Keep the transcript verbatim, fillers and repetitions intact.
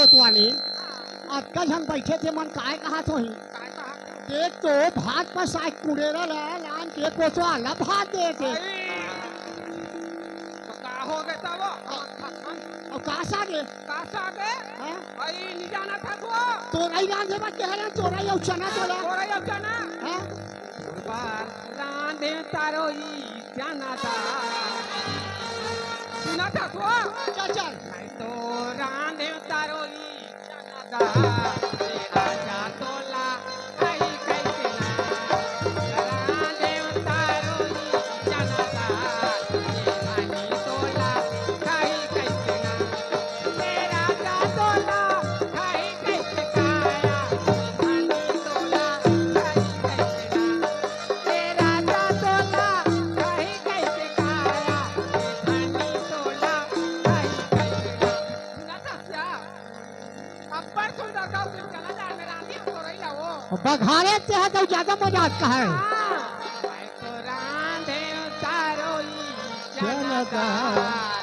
कोतवाली, अतका झन बइठे ते मन काय कहत होही? काय कहत होही? देख तो भात पसाय कुड़ेरा ला लान के कोतवाल ला भात दे दे। अई, तो का हो गे तब? अउ का सागे? का सागे? हाँ? अई, नी जानत हस वो? तोरई रांधे बर केहे रहे, तोरई अउ चना तोला। तोरई अउ चना? हाँ? तोर बर रांधे तरोई चना दार। सुनत हस वो? चल, चल। मैं तो रांधे तरोई चना दार। ए राजा तोला खाई खाई के ना। रांधे तरोई चना दार। ए रानी तोला खाई खाई के ना। ए राजा तोला खाई खाई के काया। ए रानी तोला खाई खाई के ना। ए राजा तोला खाई खाई के काया। ए रानी तोला खाई खाई के ना। सुनत हस या? अब्बड़ सुंदर गाँव के चला जा, मैं रांधे तोरई ला वो। बघारे ते हा तो ज्यादा मजा आता है। हाँ। मैं तो रांधे तरोई चना दार।